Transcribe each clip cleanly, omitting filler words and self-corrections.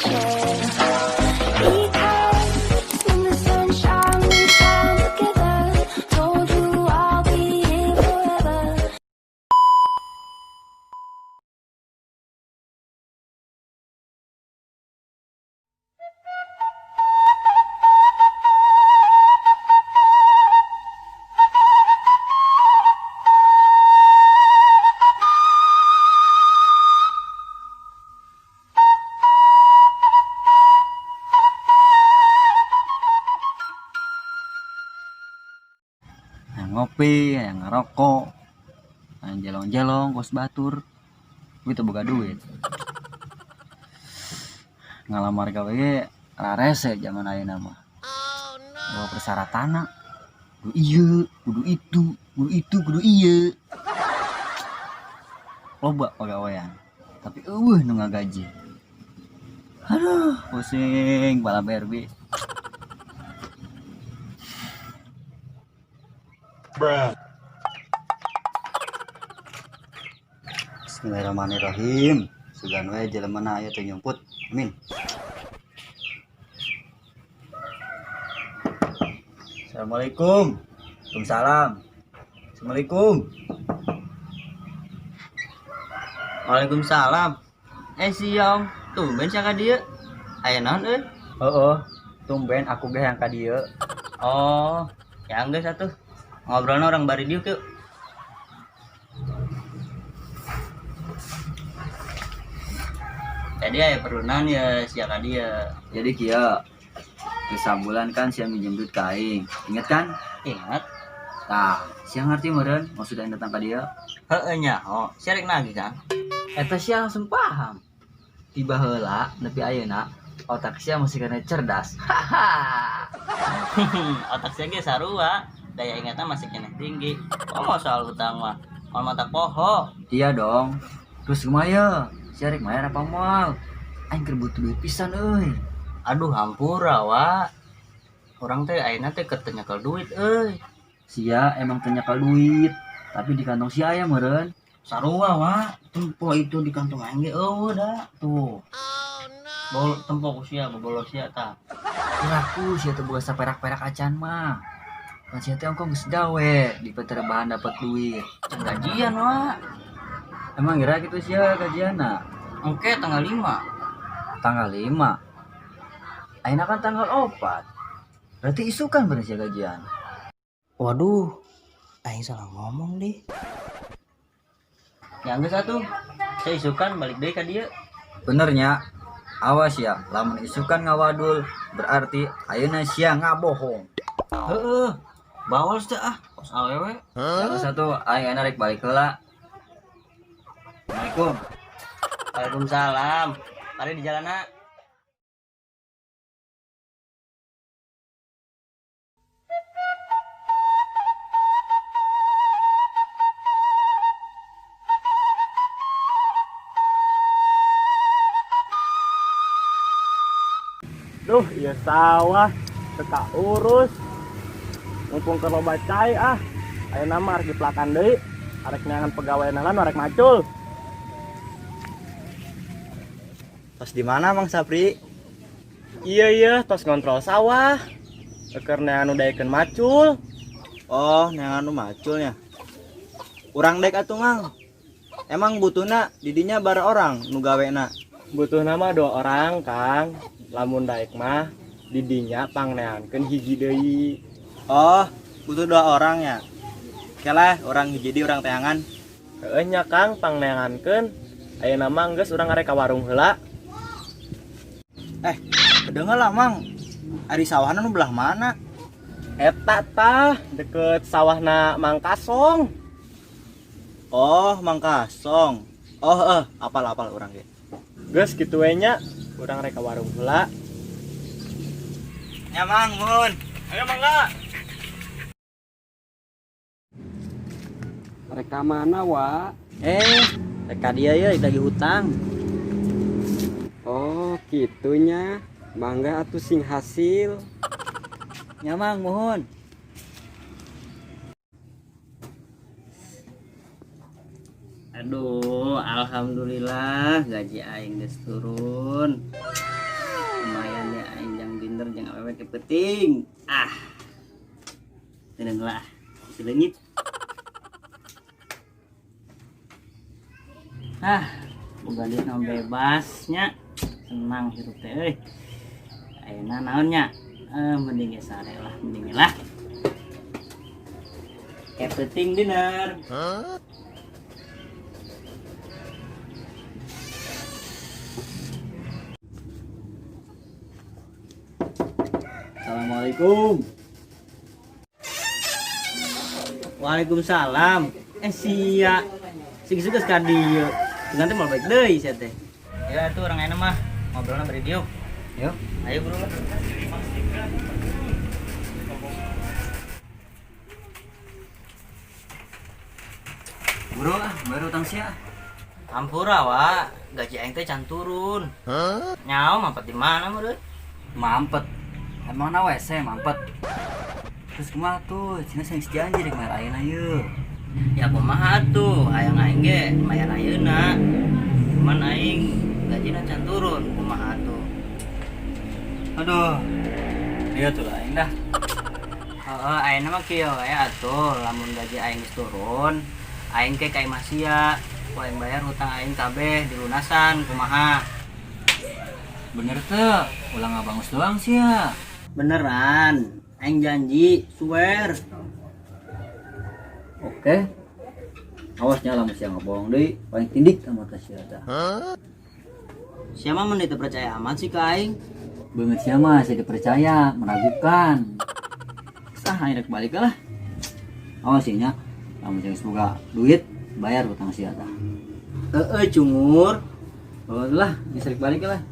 share. Because when the sunshine we shine together, told you I'll be here forever. Yang ngopi, yang ngerokok, yang jelong-jelong, kos batur, gue tuh boga duit. Ngalamar gawe ge rarese zaman ayeuna mah. Bawa persyaratan kudu ieu, kudu itu, kudu itu, kudu ieu. Loba pagawean, tapi euweuh nu ngagaji. Aduh, pusing kepala Barbie. Bismillahirrahmanirrahim. Sugan we jelema aya teu nyumput. Amin. Assalamualaikum. Waalaikumsalam. Assalamualaikum. Waalaikumsalam. Eh, siang, tumben sia ka dieu. Aya naon euy? Heeh, tumben aku ge yang ka dieu. Oh, ya geus atuh. Ngobrolna urang bari diuk yuk. Jadi aya perlu naon ya sia ka dieu? Jadi kieu, geus sabulan kan sia minjem duit ka aing. Inget kan? Ingat. Tah, sia ngerti meureun maksud aing datang ka dieu? Heeh, nyaho. Sia rek nagih kan? Eta sia langsung paham. Tiba heula nepi ayeuna otak sia masih kena cerdas. Haha. Otak sia ge sarua. Daya ingatnya masih keneh tinggi. Oh, mau soal utang mah. Moal matak poho. Iya dong. Terus kumaha ye? Sia rek mayar apa moal? Aing keur butuh duit pisan euy. Aduh, hampura, wa. Urang teh ayeuna teh keur teu nyekel duit euy. Sia emang teu nyekel duit, tapi di kantong sia aya meureun. Sarua, wa. Tempo itu di kantong aing ge euweuh da. Tuh. Bol tempo ku sia, bobolo sia tah. Kiraku sia teu boga saperak-perak acan mah. Kan sia teh ongko geus gawe di PT rebahan dapat duit. Can gajian, wa. Emang kira gitu sia gajianna? Oke, tanggal 5. Tanggal 5. Ayeuna kan tanggal 4. Berarti isukan bener sia gajian. Waduh, aing salah ngomong deh. Ya geus atuh. Saya isukan balik deui ka dieu. Bener nya. Awas ya, lamun isukan ngawadul berarti ayeuna sia ngabohong. Heeh. Bawal teh ah, kos awewe. Ya geus atuh, aing ayeuna rek balik heula. Assalamualaikum. Waalaikumsalam. Mari di jalan. Duh, iya sawah teu urus. Mumpung keur loba cai ah. Ayeuna mah arek dipelakan deui. Arek neangan pegawai nu arek macul. Tos di mana, Mang Sapri? Iya, tos ngontrol sawah. Keur neangan nu daekeun macul. Oh, neangan nu maculnya. Urang dek atuh, Mang. Emang butuhna didinya bara orang nu gawena? Butuhna mah dua orang, Kang. Lamun daek mah didinya pangneankeun hiji deui. Oh, butuh dua orang ya. Keleh, urang hiji di urang teangan. Heueuh nya, Kang, pangneangankeun. Ayeuna mah geus urang arek ka warung heula. Eh, kedengar lah, Mang. Ari sawahna nu belah mana? Eta tah deket sawahna Mang Kasong. Oh, Mang Kasong. Oh, apal-apal urang ge. Geus kitu we nya, urang rek ka warung heula. Ya, Mang, muhun. Ayo mangga. Rek ka mana, wa? Eh, rek ka dieu ye lagi hutang. Oh, kitunya. Mangga atuh sing hasil. Nya, Mang, muhun. Aduh, alhamdulillah gaji aing geus turun. Penting. Ah. Tenang lah. Sileungit. Ah, boga duit mah bebasnya. Senang hirup teh euy. Ayeuna naon nya? Mending ge sare lah, mending lah. Everything dinner. Huh? Assalamualaikum. Waalaikumsalam. Sia. Sing geus ka dieu. Ganti mau baik deui sia teh. Ya tuh orang enak mah ngobrolna bari diuk. Yuk. Ayo bro lah. Bro ah, baru utang sia. Ampura wa, gaji aing teh can turun. Huh? Nyawa mampet di mana meureun? Mampet. Emang na WC mampet. Terus kumaha tuh? Cina sing janji rek bayar ayeuna yeuh. Ya kumaha tuh, hayang aing ge mayar ayeuna. Cuman aing gajina can turun, kumaha tuh? Aduh. Dia tuh lah aing dah. Heeh, ayeuna mah kieu we atuh, lamun gaji aing geus turun, aing ke ka imah sia, ku aing bayar hutang aing kabeh dilunasan kumaha. Bener tuh, ulah ngabangus doang sia. Beneran, aing janji, swear. Oke. Awas nya lamun sia ngebohong deui, paling tindik sama ka sia tah. Huh? Siapa mah teu percaya amat sih ka aing? Beungeut sia mah sia dipercaya, meragukan. Sah aing rek balik lah. Awas sih nya, lamun sia geus boga duit, bayar hutang sia tah. Heeh, cungur. Oh lah, geus rek balik lah.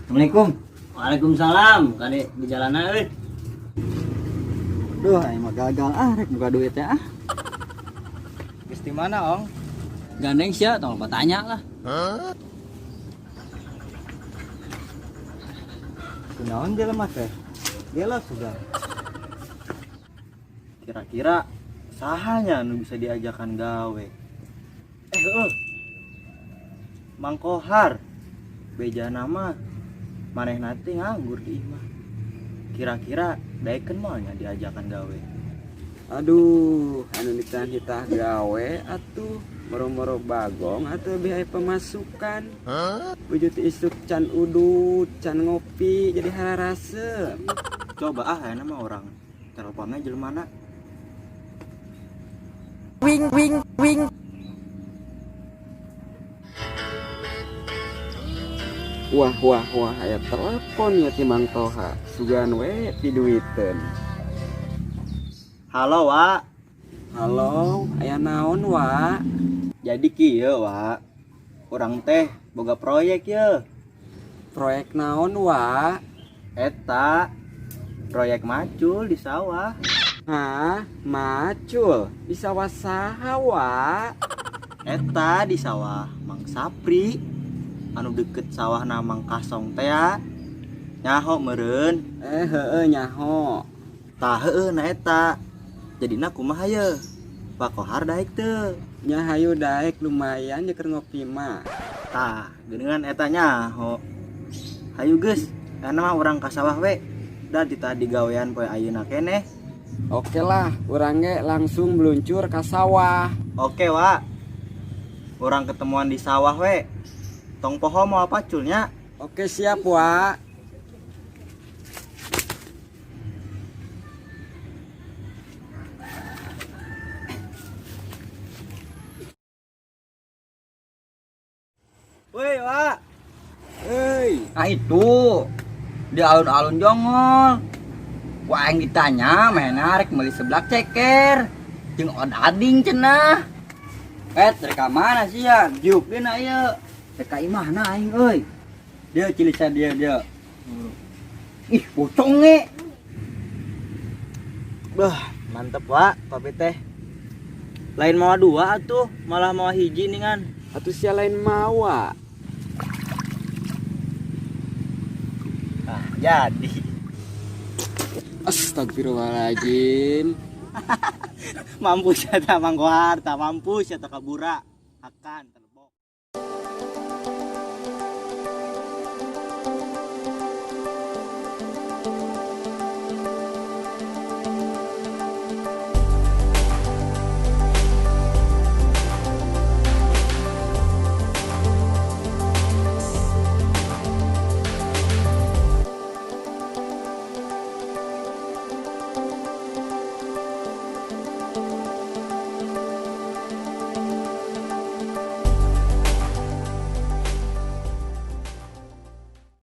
Assalamualaikum. Waalaikumsalam, kade di jalanan euy. Duh, aing mah gagal ah rek buka duit teh ah. Geus di mana, Ong? Gandeng sia, tong lupa tanya lah. Huh? Kunaon jelema teh? Gelo sudah. Kira-kira sahanya nu bisa diajakan gawe. Heuh. Mang Kohar. Beja nama manehna teh nganggur di imah. Kira-kira daekeun moal nya diajakan gawe. Aduh, anu nitan hitah gawe atuh moro-moro bagong atuh lebih aya pemasukan. Huh? Wujud isuk can udut, can ngopi jadi hararasep. Coba ah ayeuna mah orang teleponnya jelema na. Wah wah wah aya telepon ya ti Mang Toha. Sugan we piduiteun. Halo, Wak. Halo, aya naon wa? Jadi kieu, Wak. Urang teh boga proyek ye. Proyek naon wa? Eta proyek macul di sawah. Hah, macul di sawah saha wa? Eta di sawah Mang Sapri. Anu deket sawah na Mang Kasong teh ya. Nyaho meureun. Heueuh nyaho. Tah heueuh na eta. Jadina kumaha ye? Pak Kohar daek teu? Nya hayu daek lumayan jeung keur ngopi mah. Tah, geuningan eta nyaho. Hayu geus, kana mah urang ka sawah we. Da ditah digawean poe ayeuna keneh. Oke lah, urang ge langsung meluncur ka sawah. Oke, Wak. Urang ketemuan di sawah we. Tong poho mau paculnya. Oke siap, Wak. Woi, Wak. Euy, Nah itu di alun-alun jongol. Wah aing ditanya menarik meuli seblak ceker. Jeung odading cenah. Rek ka mana sih ya? Diuk dina ieu. Rek ka imahna aing euy. Dia cilisa dia dia. Ih, pocong ge. Bah, mantep, Wak, kopi teh. Lain mawa dua atuh, malah mawa hiji ningan. Atuh sia lain mawa. Nah, jadi. Astagfirullahaladzim. Mampus ya ta Mang Kohar, ta mampus ya ta kabura. Akan.